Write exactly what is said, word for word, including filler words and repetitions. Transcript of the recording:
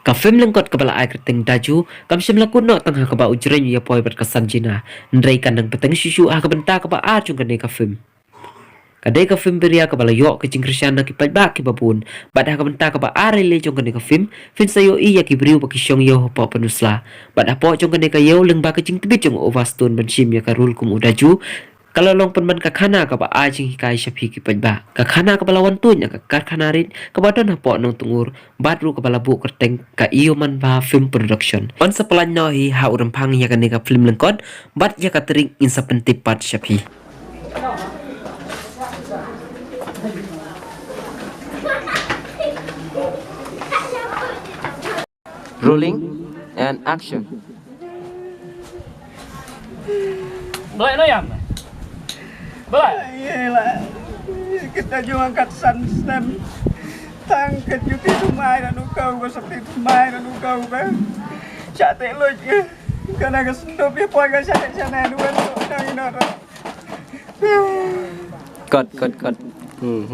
Ka film lyngkot kaba la ai kyrteng Daju kam shym la kut noh tang ha kaba u Jreng u ïa poi bad ka Sanjina, hynrei kan nang bteng shuh shuh ha ka bynta kaba ar jong kane ka film. Ka dei ka film Biria kaba la ïoh ka jingkyrshan na ki paidbah kiba bun, bad ha ka bynta kaba ar lei lei jong kane ka film, phin sa ïohi ïa ki briew ba ki shong ïew hapoh Pynursla. Bad hapoh jong kane ka ïew lyngba ka jingtbit jong u Ova Stone ban shim ïa ka role kum u Daju, ka la long pynban ka khana kaba ai jinghikai sha phi ki paidbah. Ka khana kaba la wan tuid na ka karkhana rit kaba don hapoh Nongtngur, bad ruh kaba la buh kyrteng ka Ïewmanbha Film Production. Yn sa pynlait noh hi ha u rymphang ïa kane ka film lyngkot, bad ïa ka tarik ngin sa pyntip pat sha phi. Rolling and action. Blai no yam. Blai. Ïa la. Kita ju angkat san snem. Tang ka juti tumai na nukau ba sapi tumai na nukau ba. Chate loj. Kana ka sendop ïa poi ka chate chana duan tu nang ina ro. Cut, cut, cut. Hmm.